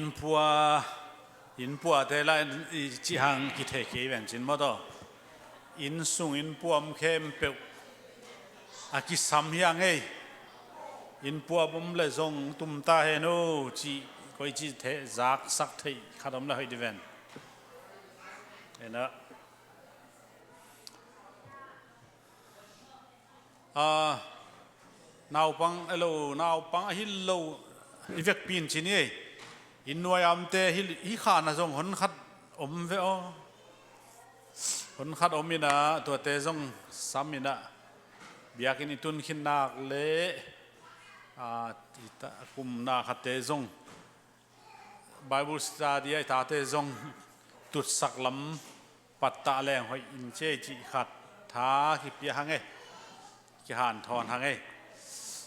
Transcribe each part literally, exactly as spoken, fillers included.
Innpua, innpuate lah i cih hang kithei kei ven cin maw taw. Inn sung innpua om khempeuh a kisam hi hang ei. Innpua om le zong tumta hen o cih koi cih theh zaksak theih khat om le hoih di ven. Ena. A, naupang elo, naupang a hi lo i vekpi in cin ei. Inn nuai a omte hi, hi khan a zong hon khat om ve aw. Hon khat om ina tuate zong sam ina biakinn i tun khin nak le, a, i ta, kum na khatte zong Bible study a i tate zong tutsak lam pattah leng hoih in cei cih khat tha kipia hang e. Kihanthawn hang e.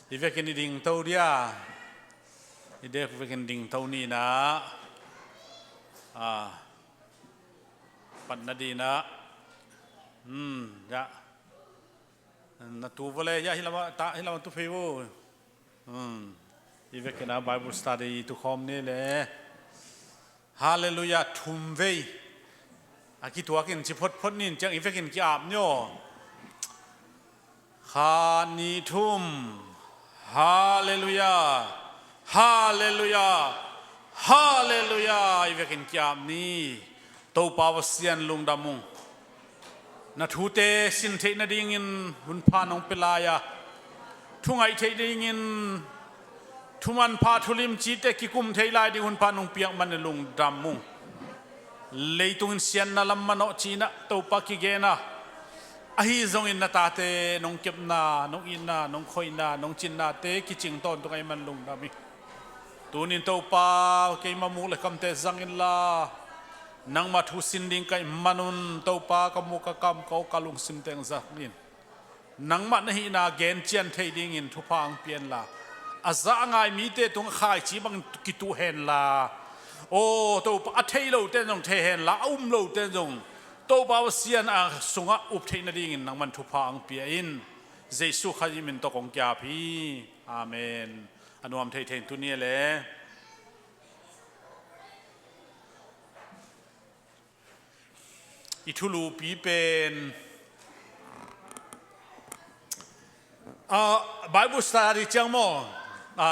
I vekin i dingto dia. I dek vekin dingto nina. A, patna dina. Hmm, ya. Na tu vole ya hilama ta hilama tu phei vo. Hmm. I vekin a Bible study tu khawm ni le. Halleluiah, thum vei a kituakin ci photphot nin ciang i vekin ki-ap ni aw. Kha ni thum. Halleluiah. Halleluiah. Halleluiah. I vekin ki-ap ni. Topa Pasian lungdam ung. Na thute sin theih nadingin hun pha nong pia lai a, thu ngaih theih dingin thuman pha thulim cite kikum thei lai ding hun pha nong piak man i lungdam ung. Leitungin sianna lam manawh cinah Topa kigen a, ahi zongin na tate nong kepna, nong itna, nong khoihna, nong cinnate kicing tawntung ahi man lungdam hi. Tunin Topa keima muk le kamte zang inla, nangmah thu sin ding ka hih manun Topa ka muk ka kam ka aw ka lungsim teng zang in. Nangmah na hihna gen cian thei dingin thupha ang pia inla, a za a ngai mite tung a khaici bang kituh henla, aw Topa a thei lote zong thei henla, a um lote zong Topa Pasian a sungah up theih nadingin nangman thupha ang pia in. Jesuh Khazih min tawh kong ki-ap hi. Amen. A nuam theithei in tuni a le i thulupi pen, a, Bible study ciang maw, a,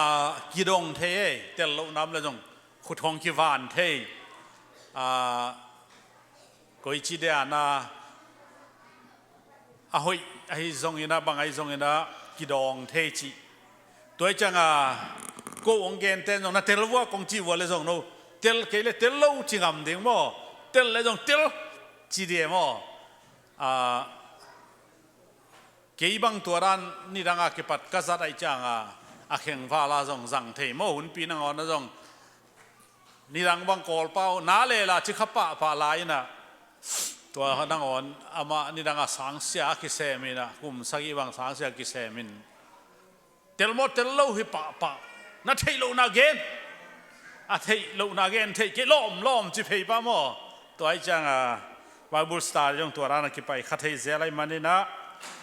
kidong thei ei, tel loh nam le zong khut hong kivan thei, a, koici diana a hoih ahi zongina, bang ahi zongina kidawng thei cih. Tua hi cianga ko hong genten zong na tel vua kong cih vua le zong no tel kei le tel lo ci ngam ding maw? Tel le zong tel ci dia maw? A, kei bang tua dan nidanga kipat ka zat ahi cianga a khengvala zong zang thei maw? Hunpi nangawn a zong nidang bang kawlpau na lela ci kha pahpah lai inah tua nangawn amah nidanga sangsia a kisem inah kum sagih bang sangsia a kisem in tel maw tel lo hi pahpah. Na theih lohna gen, a theih lohna gen theih kei lawm lawm ci phei pah maw? Tua ahi cianga Bible study zong tua dan a kipai kha thei zel ahi maninah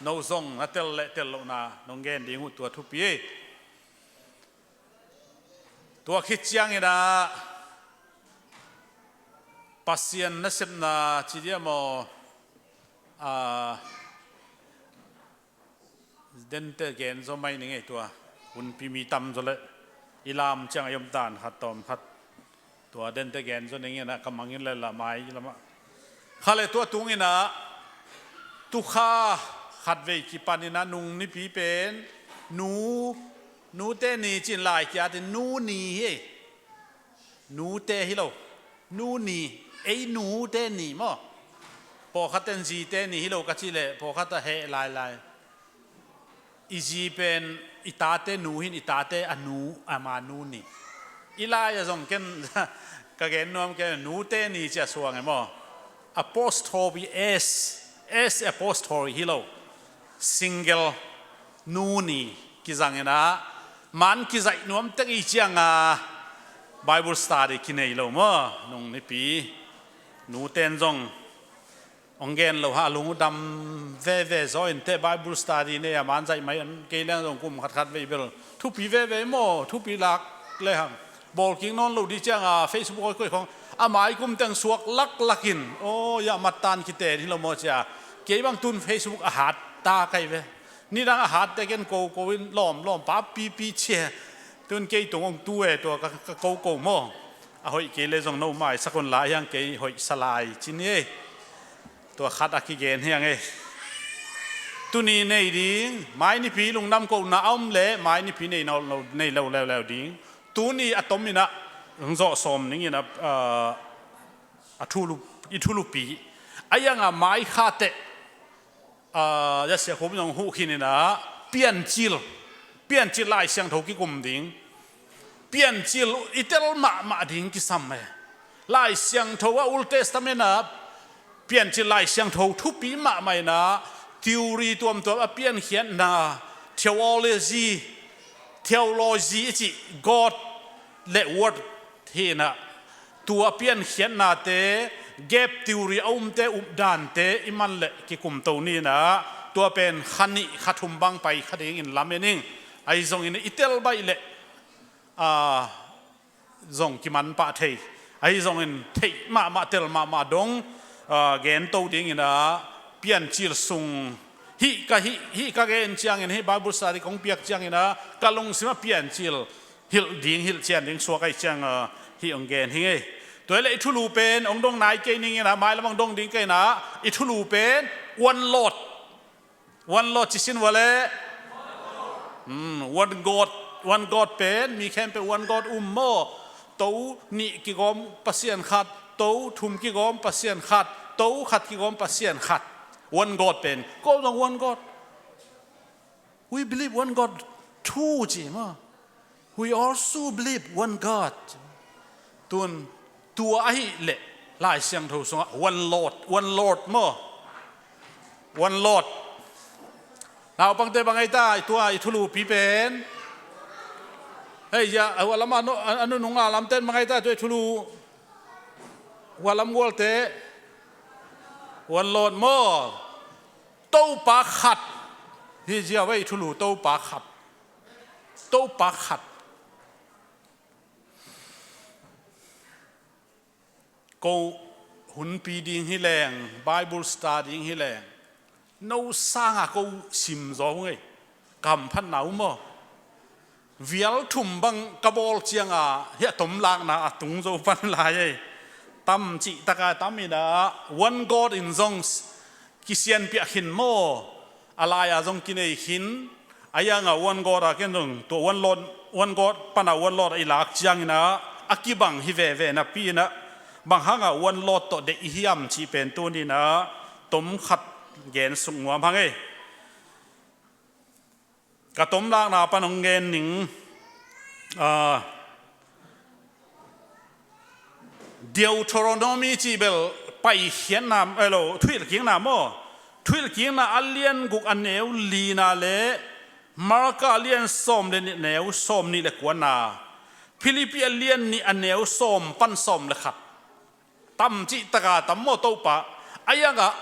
no zong na tel le tel lohna nong gen ding uh tua thupi hi. Tua khit cianginah Pasian nasepna ci dia maw? A, dente gen zaw mai ning ei tua. Hunpi mi tam zaw le i lam ciang a i om dan khat tawm khat tua dente gen zaw ning inah ka mangin le la mai lamah. Kha le tua tunginah tukha khatvei kipaninah nung nipi pen nu, nute ni cin lai kiatin nu ni hi ei. Nute hi lo. Nu ni, ei nute ni maw? Pawlkhat ten zite ni hi lo ka cih leh pawlkhat a heh lailai. I zi pen i tate nu hin i tate a nu ama nu ni. I lai a zong ken ka gen nuam ken nute ni ci a suang e maw? Apostrophe S, S apostrophe hi lo. Single nu ni kizang inah man kizaih nuam tek i cianga Bible study kinei lo maw? Nung nipi nuten zong hong gen lo ha, a lung uh dam veve zaw in teh Bible study nei a man zaih mai an kei leng zong kum khatkhat vei bel thupi veve maw? Thupi lak le hang Bawlkik nawn lo dih cianga Facebook hoi koih khong a mai kum teng suak laklakin, aw, ya mattan kiten hi lo maw cia. Kei bang tun Facebook a hat ta kai ve. Nidang a hat te ken ko ko in lawm lawm pa pipi cia. Tun kei tung ong tu e tua ka, ka ko ko maw. A hoih kei le zong no mai sakon lai hiang kei hoih salai cin e. Tua khat a kigen hiang e. Tuni nei ding, mai nipi lungdam kohna a om le mai nipi nei lo, nei lo leuleu ding. Tuni a tom inah hong zawh sawm ning inah, ah, a thulu, i thulupi a ianga mai kha teh, ah, ya sia khum zong huh khin inah Piancil, Piancil Lai Siangtho kikum ding. Piancil i tel mahmah ding kisam e. Lai Siangtho a Old Testament a Piancil Lai Siangtho thupi mahmah inah theory tuamtuam a piankhiatna, theology, theology i cih God le word hi inah tua piankhiatnate, gap theory a umte, updante i man le kikumto ni inah tua pen kha nih kha thum bang pai kha dingin lamen ing. Ahi zongin i tel baih le, ah, zong kiman pah thei. Ahi zongin theih mahmah tel mahmah dong, ah, gento ding inah Piancil sung hih ka, hih, hih ka gen ciangin, hih Bible study kong piak ciang inah ka lungsim a Piancil hilh ding, hilh cian ding suak ahi ciang, ah, hih ong gen hi ngei. Tua le i thulu pen ong dong nai kei ning inah mailam ong dong ding kei inah i thulu pen One Lord. One Lord ci sin vua le. Hmm, One God, One God pen mi khempeuh One God um maw. To nih kigawm Pasian khat, to thum kigawm Pasian khat, to khat kigawm Pasian khat. One God pen ko zong One God. We believe one God too ci maw. We also believe one God. Tun tua ahih leh Lai Siangtho sungah one Lord, one Lord maw. One Lord. Naupangte bang ahi ta, i tua i thulupi pen. Hei, ya, a lam a nu, a nunung a lamten bang ahi ta, tua i thulu. Hua lam gualte. One Lord maw. Topa khat. Hi zia vei thulu Topa khat. Topa khat. Ko hunpi ding hi leng, Bible study ding hi leng, no sanga ko sim zaw ngei. Ka hamphatna uh maw. Vial thum bang ka bawl cianga hia tomlakna a tung zo pan lai ei. Tam cihtaka tam inah one God in zong kisianpiah khin maw. A lai-a zong kinei khin. A ianga one God a ken zong tua one Lord, one God pana one Lord a i lak ciang inah a kibang hi veve napi inah bang hanga one Lord tawh deih i hiam cih pen tun inah tom khat gen suk nuam hang ei. Ka tomlakna pan hong gen ning, ah, Deuteronomy cih bel paikhiatna, elo, thuhilhkikna maw. Thuhilhkikna a lian guk a neu lina le Marka a lian sawm le nih a neu sawm nih le kuana. Philippi a lian nih a neu sawm pan sawm le khat. Tam cihtaka tam maw Topa. A ianga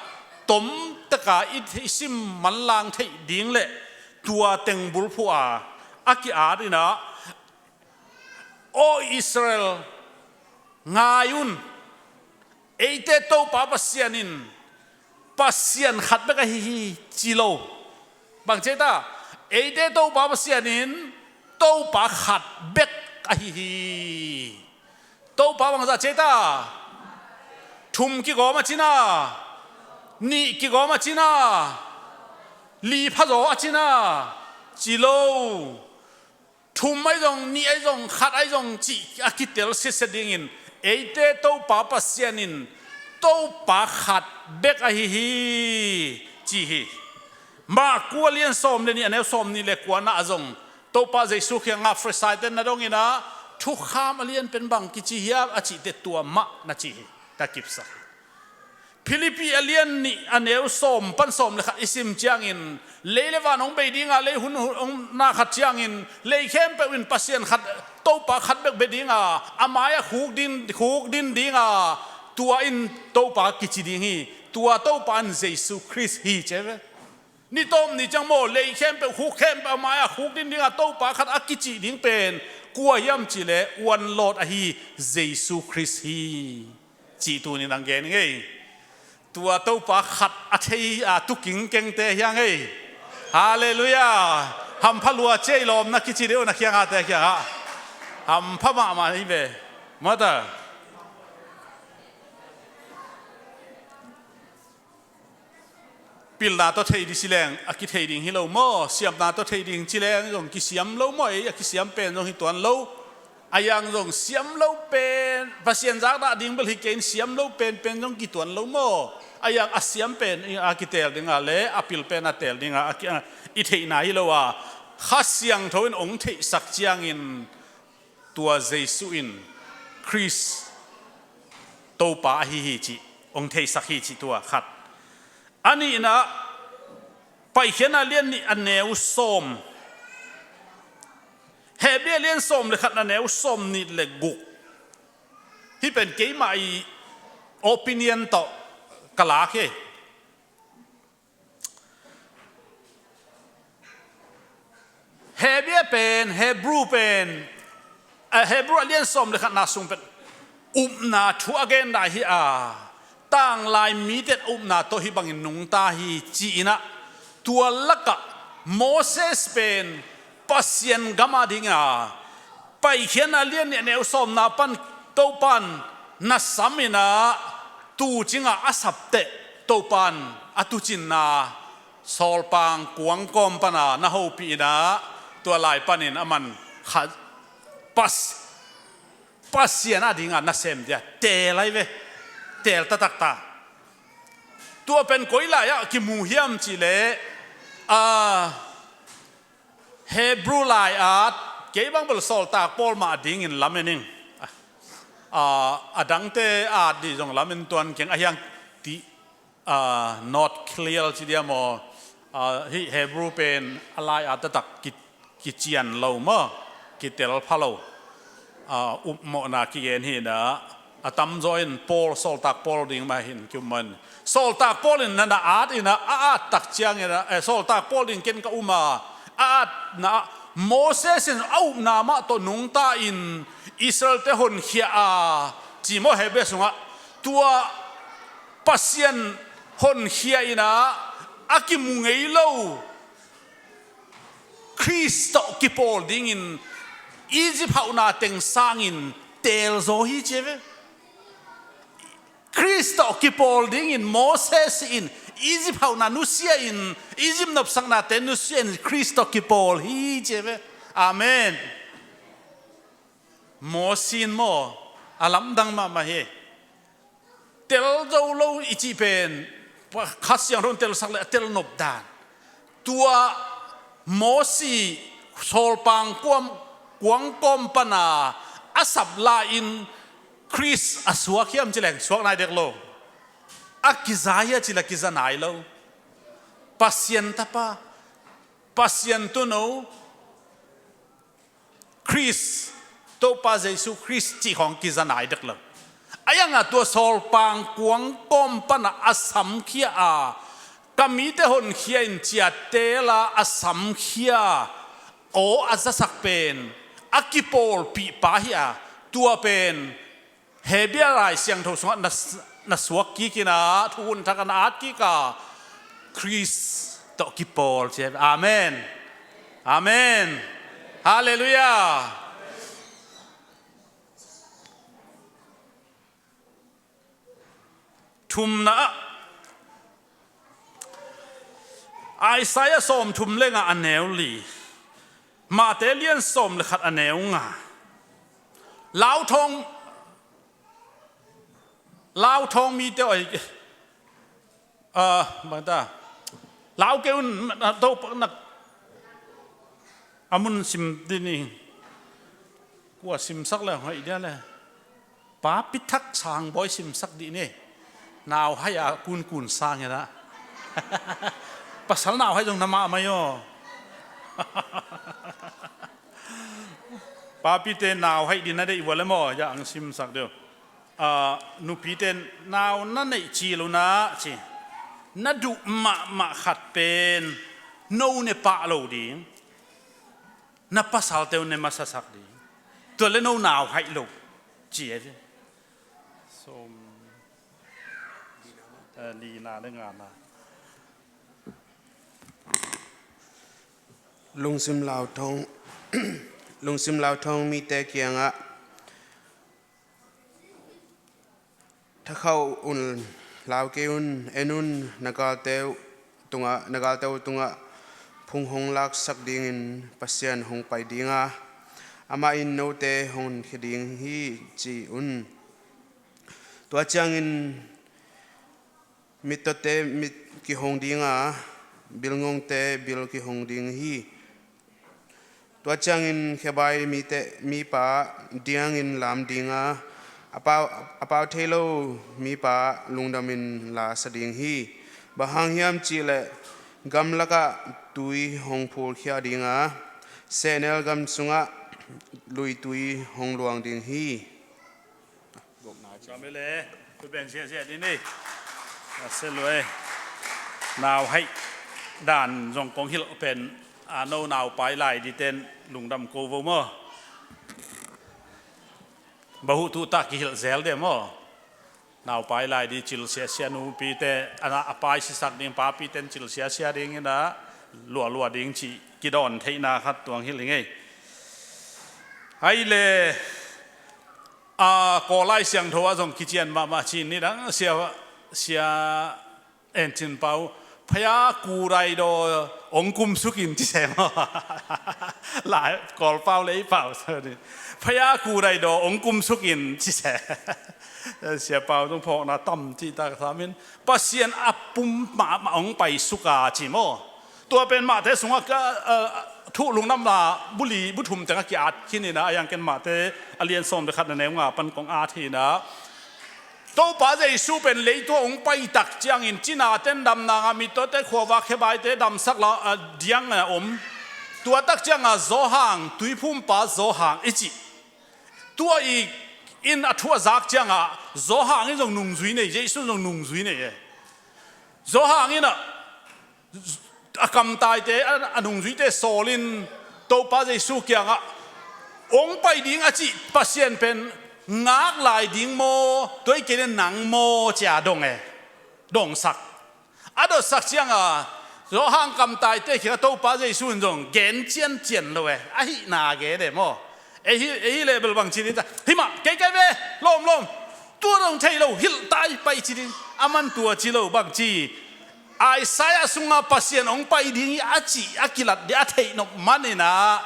tom taka i, i sim manlang theih ding le tua tengbulphuh a a ki-at inah, "Aw Israel, ngai un, eite Topa Pasian in Pasian khat bek ahi hi," ci lo. Bang ci ta, eite Topa Pasian in Topa khat bek ahi hi. Topa bangzah ci ta, thum kigawm a cina, nih kigawm a cina, li phazaw a cina, ci lo. Thum ahi zong, nih ahi zong, khat ahi zong cih a kitel siasia dingin eite Topa Pasian in Topa khat bek ahi hi, ci hi. Marku a lian sawm le nih a neu sawm nih le kuana a zong Topa Jesu kiangah Pharisaite na dong inah thukham a lian pen bang kici hiam a cihte tua mah na ci hi. Ka kipsak hi. Philippi a lian nih a neu sawm pan sawm le khat i sim ciangin lei le van hong bei dinga, lei hun hong na khat ciangin lei khempeuh in Pasian khat, Topa khat bek bia dinga, a mai-ah khuk din, khuk din dinga, tua in Topa kici ding hi. Tua Topa in Jesu Khrist hi ci ve. Ni tawm ni ciang maw, lei khempeuh, khuk khempeuh a mai-ah khuk din dinga Topa khat a kicih ding pen Kua hiam cih leh uanlawt ahi Jesu Khrist hi, cih tuni-in ang gen ing ei. Tua Topa khat a thei a tu kingkengte hi hang ei. Halleluiah. Hampha lua ciai lawm na kici deuh na kiangahte kiangah. Hampha mahmah hi ve. Mata. Pilna tawh thei ding ci leng a kithei ding hi lo maw? Siamna tawh thei ding ci leng zong kisiam lo maw? Ei, a kisiam pen zong hi tuan lo. A yang zong siam lo pen, Pasian zakdah ding bel hi kei in, siam lo penpen zong kituan lo maw? A yang a siam pen a kiteel dingah le a pil pen a teel dingah a ki-, a, i theihna hi lo a, Kha Siangtho in hong theihsak ciangin tua Jesu in Khrist Topa ahi hi cih hong theisak hi cih tua khat. A nihna, Paikhiatna lian nih a neu sawm. Hebru lian sawm le khat a neu sawm nih le guk. Hih pen keimah i opinion tawh ka lak hi. Hebru pen, Hebru pen, a, Hebru a lian sawm le khatna sung pen upna thu a gen lai hi a, tanglai mite upna tawh hih bangin nungta hi ci-in ah, tua lakah Moses pen Pasian gam a ding a, Paikhiatna lian nih a neu sawmna pan Topan na sam in ah, tuucing a a sap teh Topan a tuucinna sawlpang kuangkawm pan a na hopih in ah, tua lai panin aman kha-, Pas-, Pasian a ding a nasem dia teel ahi ve. Teel taktak ta. Tua pen koi lai ah kimu hiam cih leh, a, Hebru lai-at, kei bang bel Sawltak Paul mah dingin lamen ing. A, a dangte at dih zong lamen tuan keng, a hiang ti, a, not clear ci dia maw? A, hih Hebru pen a lai-at taktak ki, kician lo maw? Kitel pha lo. A, upmawhna kigen hi in ah, a tamzaw in Paul, Sawltak Paul ding mah hi in kium mah in. Sawltak Paul in na na at in ah, a at tak ciangin ah, eh, Sawltak Paul ding ken ka um a, a atna ah Moses in a upna mah tawh nungta in Israelte honkhia a, ci maw Hebru sungah. Tua Pasian honkhia in ah, a kimu ngei lo Khrist tawh kipawl dingin Egypt hauhna teng sangin teelzaw hi ci ve. Khrist tawh kipawl dingin Moses in Egypt hauhna nusia in, Egypt nopsaknate nusia in Khrist tawh kipawl hi ci ve. Amen. Moses in maw, a lamdang mahmah hi. Tel zo lo i cih pen, Kha Siangtho in telsak le a tel nop dan. Tua Mosi sawlpang kuam, kuangkawm pana a sap lai-in Khrist a suak hiam ci leng suak nai dek lo. A kiza hia ci le kiza nai lo. Pasian tapa, Pasian tuuno, Khrist, Topa Jesu Khrist cih khawng kiza nai dek lo. A iangah tua sawlpang kuangkawm pana a samkhia a, ka mite honkhia in ciattela a samkhia aw a zasak pen a kipawlpih pa hi a, tua pen Hebru Lai Siangtho sungah na, na suak kik in ah, thu hun thak ah na at kik a, Khrist tawh kipawl ci. Amen. Amen. Halleluiah. Thumna ah, Isaiah sawmthum le nga a neu li, Mate lian sawm le khat a neu nga. Lauthawng, lauthawng mite aw, a, bang ta, lau kei un, a, to, na, a mun sim dih ni. Kua simsak le hoih dia le. Pa Pi Thak Sang Bawi simsak dih ni. Nauhai a kunkun sang hi na. Pasal nauhai zong na mahmah hi aw. Papite nauhai dih na deih uh a le maw, ya ang simsak deuh. A, nupite nau na neih cil uh na ci. Na duh mahmah khat pen no ne pah lo ding. Na pasalte uh ne masasak ding. Tua le no nau haih lo ci e. Sawm, eh, lina le ngana. Lungsim lauthong, lungsim lauthong mite kiangah, thakhauh un, lau kei un, en un, na galte uh tungah, na galte uh tungah phung hong laksak dingin Pasian hong pai dinga, amah in note hong honkhia ding hi, ci un. Tua ciangin mittawte mit kihong dinga, bilngongte bil kihong ding hi. Tua ciangin khebai mite, mipa diangin lam dinga, a pau, a pau thei lo mipa lungdamin la sa ding hi. Bang hang hiam cihleh gamlakah tui hong phulkhia dinga, sehnel gam sungah luitui hong luang ding hi. Gawmna ci. Gawm e le, tu pen siasia din e. A se lue. Nau haih dan zong kong hilh pen, a no nau pai lai diten lungdam ko vo maw. Bahuh tu ta kihilh zel de maw. Nau pai lai di cil siasia nupite, a na a pai sisak ding papiten cil siasia ding ina, lualua ding ci kidawn theihna khat tuang hilh hi ngei. Hai le, a, Kawlai siangtho ah zong kician mahmah cin nidang sia, sia en cin pau, phaya kurai daw ong kumsukin ci se maw. Lai Kawl pau le i pau sa ni. Phaya kurai daw ong kumsukin ci se. Sia pau zong phawkna tam ci tak samin Pasian a pum mahmah ong paisuka ci maw. Tua pen Mahte sungah ka, eh, thuh lungdamna buli buthum tengah ki-at khin ina, a yang ken Mahte a lian sawm le khat na neu nga pan kong at hi ina. Topa Jesu pen leitung hong paitak ciangin cina ten damna ngah, mittawte khuavak khebaite damsak la, a, diang a om. Tua tak cianga Zawhang, tuiphumpa Zawhang i cih. Tua i in a thu a zak cianga Zawhang in zong nungzui nei, Jesu zong nungzui nei e. Zawhang in a a kamtaite, a, a nungzuite sawlin Topa Jesu kiangah hong pai ding a cih Pasian pen ngak lai ding maw, tua i kei le nang maw cia dong e, dongsak. A dotsak cianga Zawhang kamtaite kiangah Topa Jesu in zong gen ciancian lo e, a hihna gen e maw. Ei hi, ei hi leh bel bang ci ding ta. Himah, kei kai ve, lawm, lawm. Tua dong thei lo, hilh tai pai ci ding. A man tua ci lo bang ci. Isaiah sunga Pasian hong pai ding hi a ci, a kilat ding, a theih nop man ina.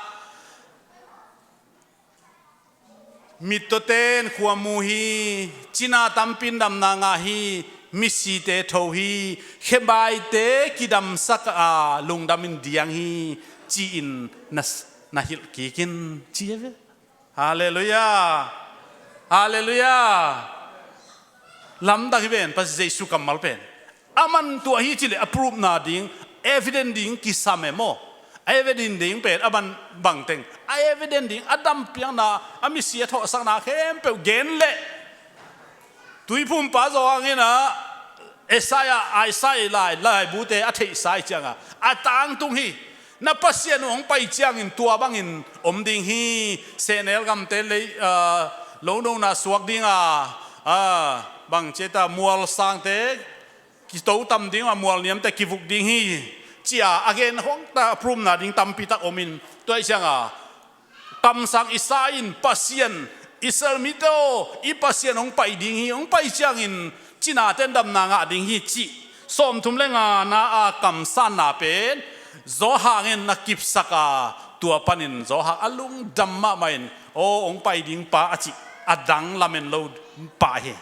Mittawten khua mu hi, cina tampin damna ngah hi, misite tho hi, khebaite kidamsak a lungdamin diang hi, ci-in na, na hilh kikin, ci e ve. Halleluiah. Halleluiah. Lamdang hi ven, Pasian Jesu kammal pen. A man tua hi cileh a proof na ding, evident ding kisam e maw. A evident ding pen a man bangteng. A evident ding a dampiakna, a misi a thawhsakna khempeuh gen leh. Tuiphumpa Zawhang ina Isaiah, Isaiah lai, laibute a theihsa i cianga a tangtung hi. Na Pasian uh hong pai ciangin tua bangin om ding hi. Sehnel gamte lei, ah, lonona suak dinga, ah, bang ciata mual sangte kito tam dinga, mual niamte kivuk ding hi. Cia a gen hong ta prumna ding tampi tak omin tua i cianga kamsang Isaiah in Pasian, Israel mite aw, i Pasian hong pai ding hi, hong pai ciangin cina ten damna ngah ding hi cih sawmthum le ngana a kamsanna pen Zawhang in na kipsak a, tua panin Zawhang a lungdam mahmah in, aw, hong pai ding pa a cih a dang lamen lo pa hi.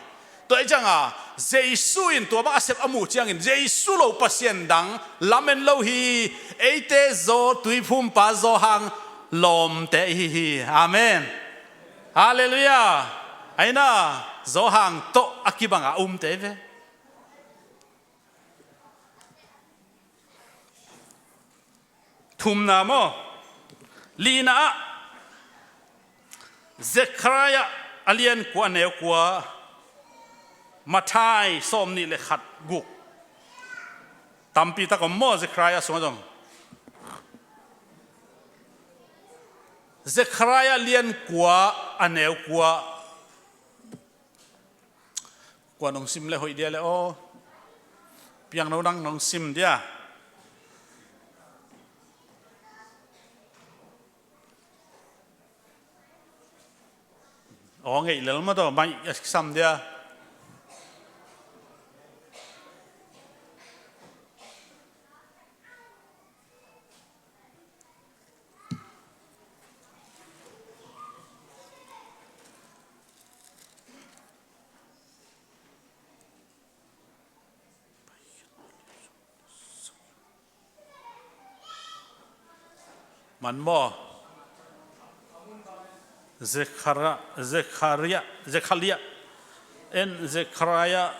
Tua i cianga Jesu in tua bang a sep a muh ciangin Jesu lo Pasian dang lamen lo hi. Eite Zaw, Tuiphumpa Zawhang lawmte i hi hi. Amen. Halleluiah. Aina Zawhang tawh a kibanga umte ve. Thumna maw? Lina ah Zekhariah a lian kua a neu kua, Matthai sawm nih le khat guk. Tampi tak om maw Zekhariah sungah zong. Zekhariah lian kua, a neu kua. Kua nong sim le hoih dia le aw. Piang no dang nong sim dia. Aw, ngeih lel mah tawh, mai a sam dia. Man maw? Zekhara-, Zekhariah, Zekhariah. En Zekhariah.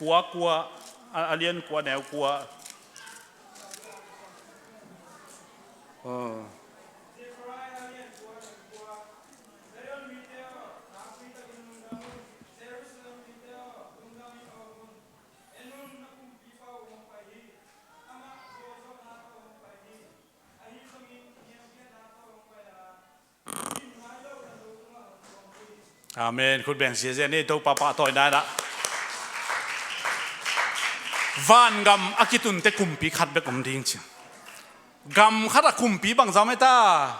Kua, kua, a, a lian kua, neu kua. Oh. Amen. Khut beng ziahziah ni, Topa pahtawina ah. Vangam a kitunte kumpi khat bek om ding ci. Gam khat ah kumpi bangzah om ei ta?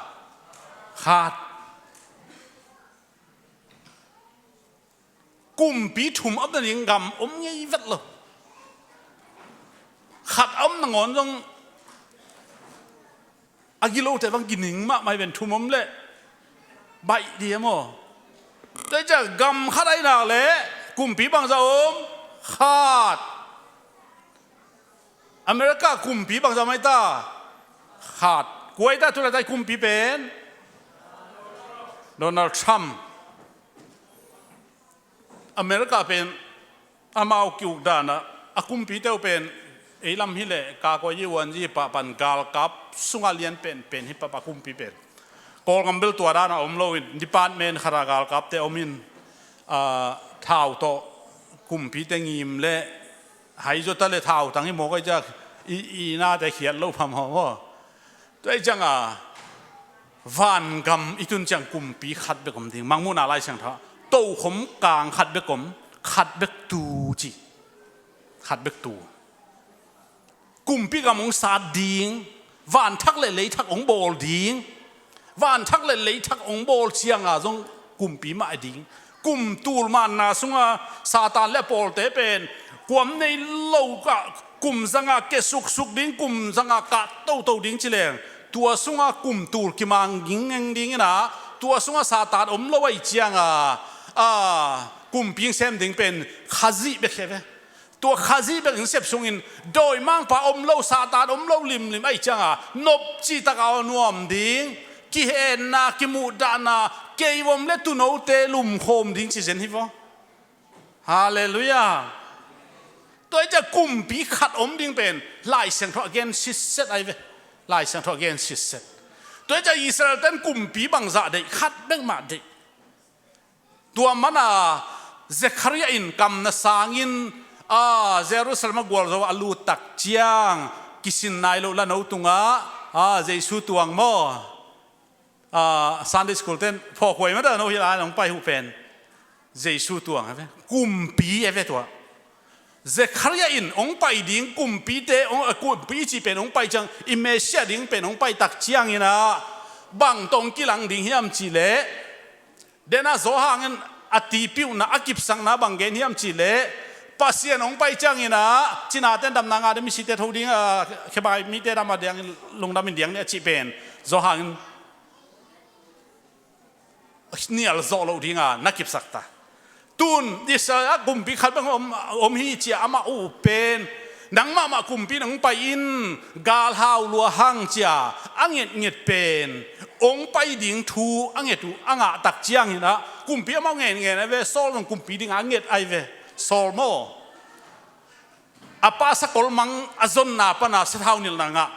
Khat. Kumpi thum om nading gam om ngei vet lo. Khat a om nangawn zong a gilote bang gining mahmah hi ven, thum om leh baih ding maw. Tua hi ciang gam khat ahih nak leh kumpi bangzah om? Khat. America kumpi bangzah om ei ta? Khat. Kua ei ta tu laitak kumpi pen? Donald Trump. America pen amau ki-uk dan ah a kumpite uh pen ei lam hi leh K Y U one G pah pan galkap sungah lian penpen hi pah, a kumpi pen. Kawlgam bel tua dan ah om lo in, department khat ah galkapte om in, ah, thau tawh kumpite ngim leh hai zaw ta leh thau tang hi mawk, a hi ciang i, i nate khiat lo phamawh maw. Tua hi ciang a, vangam i tun ciang kumpi khat bek om ding. Mangmuhna Lai Siangtho ah, tokhom kang khat bek om, khat bek tu ci. Khat bek tu. Kumpi gam hong sat ding, van thak leh lei thak hong bawl ding. Van thak leh lei thak hong bawl ciang a zong kumpi mah hi ding. Kum tul manna sungah Satan leh a pawlte pen kuam nei lo kah, kum zangah ke suksuk ding, kum zangah kah toto ding ci leng, tua sungah kum tul kimang gingeng ding in ah, tua sungah Satan om lo ahih ciang a, a, kumpi sem ding pen Khazih bek hi ve. Tua Khazih bek in sep sungin dawimangpa om lo, Satan om lo limlim ahih ciang a, nopci tak a nuam ding, kihenna, kimuhdahna, kei vom leh tuunote lumkhawm ding ci zen hi vaw. Halleluiah. Tua hi ciang kumpi khat om ding pen Lai Siangtho ah gen sitset ahi ve. Lai Siangtho ah gen sitset. Tua hi ciang Israel ten kumpi bangzah deih? Khat bek mah deih. Tua man a Zekhariah in kam na sangin, a, Jerusalem ah gualzo a lut tak ciang, kisin nai loh lano tungah, a, Jesu tuang maw? A, Sunday school ten phawkhuai mah ta, no hi lai nong pai huh pen. Jesu tuang a ve. Kumpi a ve tua. Zekhariah in hong pai ding kumpite, hong, a, kumpi cih pen hong pai ciang, i Messiah ding pen hong pai tak ciangin ah, bang tawh hong kilang ding hiam cih leh, den a Johan in a tipiuhna, a kipsakna bang gen hiam cih leh, Pasian hong pai ciangin ah, cinate damna ngah ding, misite tho ding, a, khebai mite dam a diang, lungdam in diang ni a cih pen Johan in nial zawh loh ding a na kipsak ta. Tun Israel ah kumpi khat bang om, om hi ci a, amah uh pen, nang mahmah kumpi in hong pai in, galhau lua hang ci a, a ngetnget pen, hong pai ding thu a nget uh a ngah tak ciangin ah, kumpi amau ngetnget ahi ve. Saul zong kumpi ding a nget ahi ve. Saul maw? A pa sakol mang a zonna pan a sathau nilhna ngah.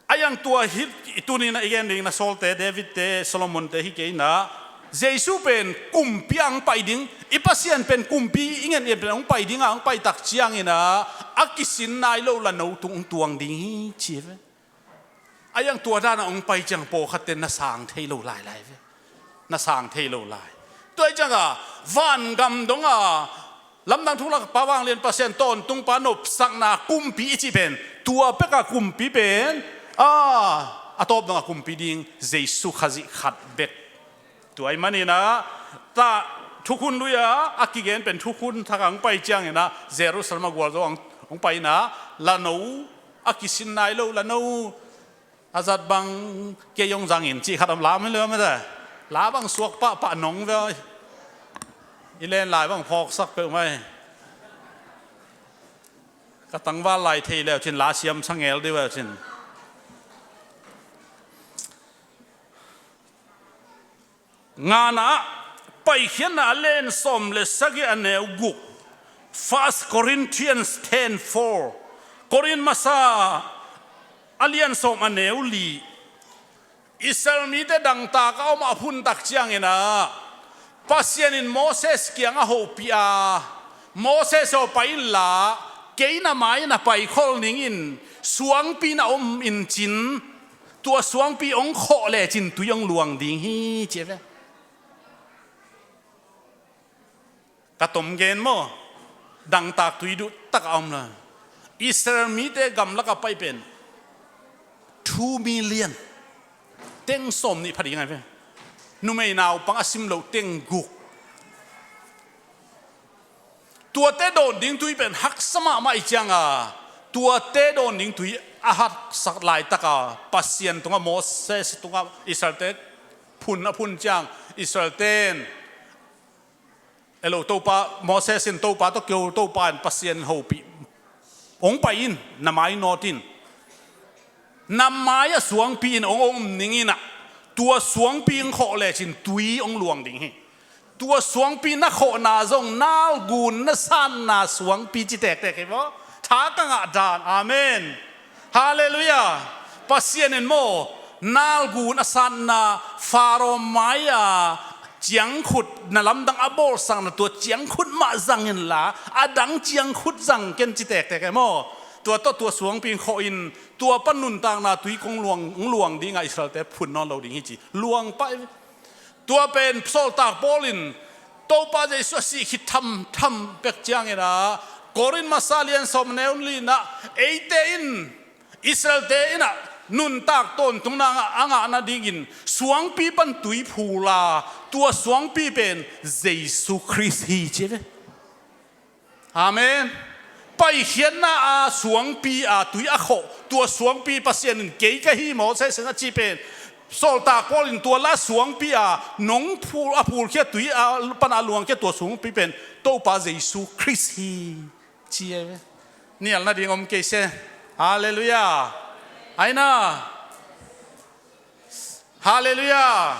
A hi hang tua hi, i tuni-in a i gen ding na Saulte, Davidte, Solomonte hi kei in a, Jesu pen kumpi a hong pai ding, i Pasian pen kumpi i ngen i pen hong pai ding a, hong pai tak ciangin ah a kisin nai lo lano tung hong tuang ding hi ci ve. A iang tua dan a hong pai ciang pawlkhatte na sang thei lo lailai ve. Na sang thei lo lai. Tua i ciang a vangam dong a Lamdang Thulak Pa Vanglian Pasian tawntungpa nopsakna kumpi i cih pen, tua pek a kumpi pen, a, a tawp dong a kumpi ding Jesu Khazih khat bek. Tua i manin ah, ta thukhun lui a, a kigen pen thukhun thak a hong pai ciangin ah, Jerusalem a gualzo a hong, hong pai in ah, lano, a kisin nai lo lano, a zat bang kei hong zang in cih khat om lam hi lo mah ta. La bang suak pahpah nong ve. I len lai bang phawksak peuh mai. Ka tangval lai thei leu cin la siam sangel dih ve cin. Ngana ah, Paikhiatna a lian sawm le sagih a neu guk, First Corinthians ten four, Korin masa a lian sawm a neu li, Israel mite dangtak a om a phun tak ciangin ah, Pasian in Moses kiang a hopih a, Moses aw pai inla, kei na mai na pai khol ning in, suangpi na om in cin, tua suangpi hong khawh lecin tui hong luang ding hi ci ve. Ka tom gen maw? Dangtak tui duh tak a om la. Israel mite gamlak a pai pen two million. Teng sawm nih pha ding a ve. Numei naupang a sim lo teng guk. Tuate dawn ding tui pen haksa mahmah i ciang a, tuate dawn ding tui a haksa laitak a, Pasian tungah Moses tungah Israelte phun a phun ciang, Israelte in, elo Topa, Moses in Topa tawh keu, Topa in Pasian hopih, hong pai in, na mai nawt in. Na mai-ah suangpi in hong om ning in ah, tua suangpi hong khawh lecin tui hong luang ding hi. Tua suangpi na khawhna zong nalgun na sanna suangpi ci tektek hi maw? Tha ka ngah dan. Amen. Halleluiah. Pasian in maw, nalgun a sanna Faro mai-a ciangkhut, na lamdang a bawlsakna tua ciangkhut mah zang inla, a dang ciangkhut zang ken ci tektek hi maw? Tua tawh tua suangpi hong khawh in, tua pan nuntakna tui kong luang, hong luang ding a, Israelte phun nawn lo ding hi ci. Luang pah hi. Tua pen sawltak Paul in Topa Jesu a sih khit thamtham pek ciangin ah, Korin masa lian sawm neu li in ah, eite in, Israelte in ah nuntak tawntungna a ngah, a ngah nadingin suangpi pan tui phul a, tua suangpi pen Jesu Khrist hi ci ve. Amen. Paikhiatna a suangpi a tui a khawh, tua suangpi Pasian in kei ka hi, Moses in a cih pen, sawltak Paul in tua la suangpi a nong phul, a phulkhia tui a pan a luangkhia tua suangpi pen Topa Jesu Khrist hi ci e ve. Nial nading om kei se. Halleluiah. Aina. Halleluiah.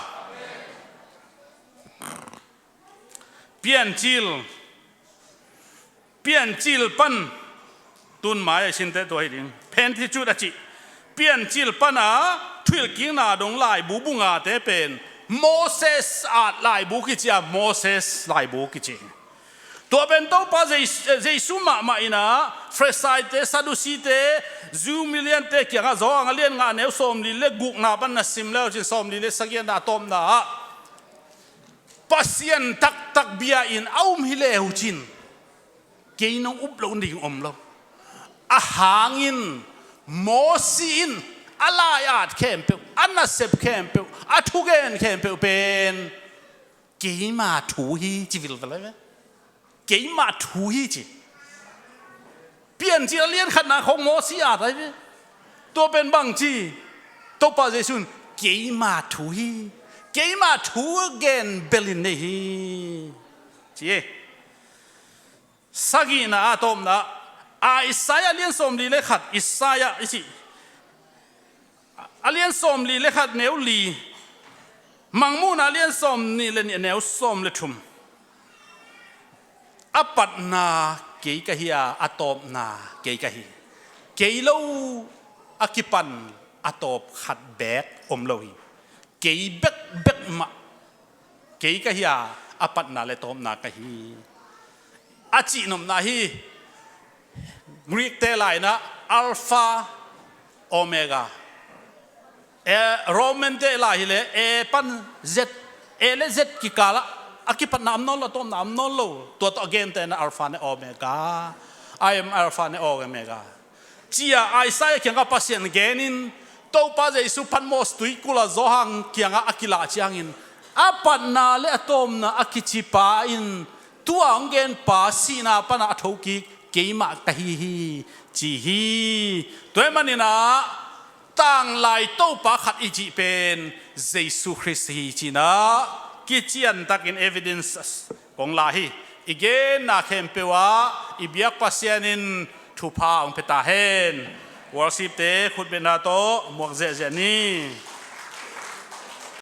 Piancil, Piancil pan, tun mai a i sinte tua hi ding. Pentateuch a cih Piancil pana Thuhilhkikna dong laibu bu ngate pen Moses at laibu kici a, Moses laibu kici. Tua pen Topa Jesu, Jesu mahmah in ah Farisaite, Sadusite, Jew miliante kiangah Johan a lian nga neu sawmli le gukna pan na sim le uh cin, sawmli le sagihna a tawpna ah Pasian taktak bia in a um hi le uh cin, kei nong up loh ding om lo. A hangin Mosi in a lai-at khempeuh, a nasep khempeuh, a thugen khempeuh pen keima thu hi ci vilvel ve. Keima thu hi ci. Piancil a lian khatna khong Mosi at ahi ve. Tua pen bang ci, Topa Jesu in keima thu hi. Keima thu gen belin nei hi ci e. Sagihna a tawpna, Isaiah a lian sawmli le khat, Isaiah i cih a lian sawmli le khat neu li, Mangmuhna a lian sawmnih le nih neu sawm le thum. A patna kei ka hi a, a tawpna kei ka hi. Kei lo a kipan a tawp khat beek om lo hi. Kei bekbek mah kei ka hi a, a patna le tawpna ka hi, a cih nopna hi. Greek te lai-in ah Alpha, Omega. Eh, Roman te lai hi leh A pan Z, A le Z kikal ah a kipatna om nawn lo, a tawpna om nawn lo. Tua tawh a gente in ah Alpha ne Omega, I am Alpha ne Omega, ci-a Isaiah kiangah Pasian genin, Topa Jesu Patmos tuikul ah Johan kiangah a kilah ciangin, a patna le a tawpna a kicipa in, tua hong genpa sihna panah a thokik keimah ka hi hi, ci hi. Tua ahih manin ah tanglai Topa khat i cih pen Jesu Khrist hi, ci-in ah kiciantakin evidence kong la hi. I genna khempeuh ah i biak Pasian in thupha hong pia ta hen. Worship te khutbetna tawh muak ziahziah ni.